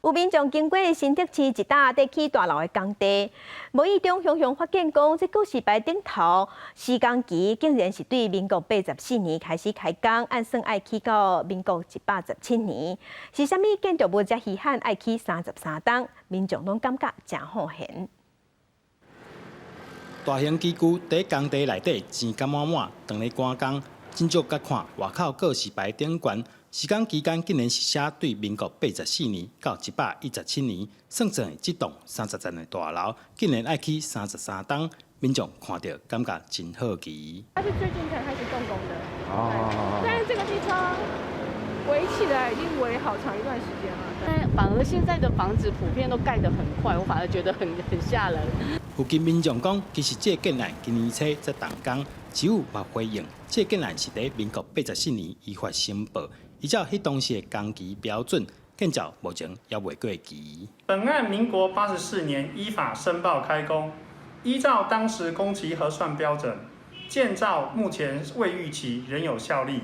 有民眾經過新竹市一搭佇起大樓的工地，無意中雄雄發現講，這告示牌頂頭施工期竟然是對民國84年開始開工，按算愛起到民國117年，是啥物建築物遮稀罕愛起33冬？民眾攏感覺誠好玄。大型機具佇工地內底錢甲滿滿，當咧趕工，真少佮看外口告示牌頂懸。施工期間竟然是寫對民國八十四年到117年，算算這棟30層的大樓，竟然愛起33冬，民眾看著感覺真好奇。它是最近才開始動工的，哦，但是這個地方圍起來已經圍好長一段時間了。但反而現在的房子普遍都蓋得很快，我反而覺得很嚇人。附近民眾講，其實這個建案今年初才動工，市府嘛回應，這個建案是佇民國八十四年依法申報。依照彼當時的工期標準，建造目前猶未過期。本案民國八十四年依法申報開工，依照當時工期核算標準，建造目前未逾期仍有效力。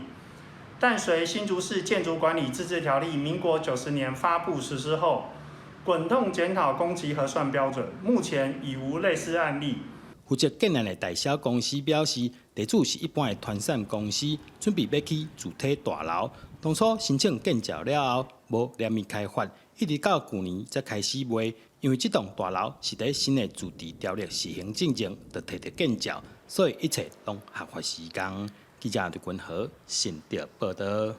但隨新竹市建築管理自治條例民國90年發布實施後，滾動檢討工期核算標準，目前已無類似案例。負責建案的代銷公司表示，地主是一般的團產公司，準備欲起住宅大樓。當初申請建造了後，無連綿開發，一直到舊年才開始賣。因為這棟大樓是佇新的自治條例實行進前就提著建造，所以一切攏合法施工。記者劉君和新竹報導。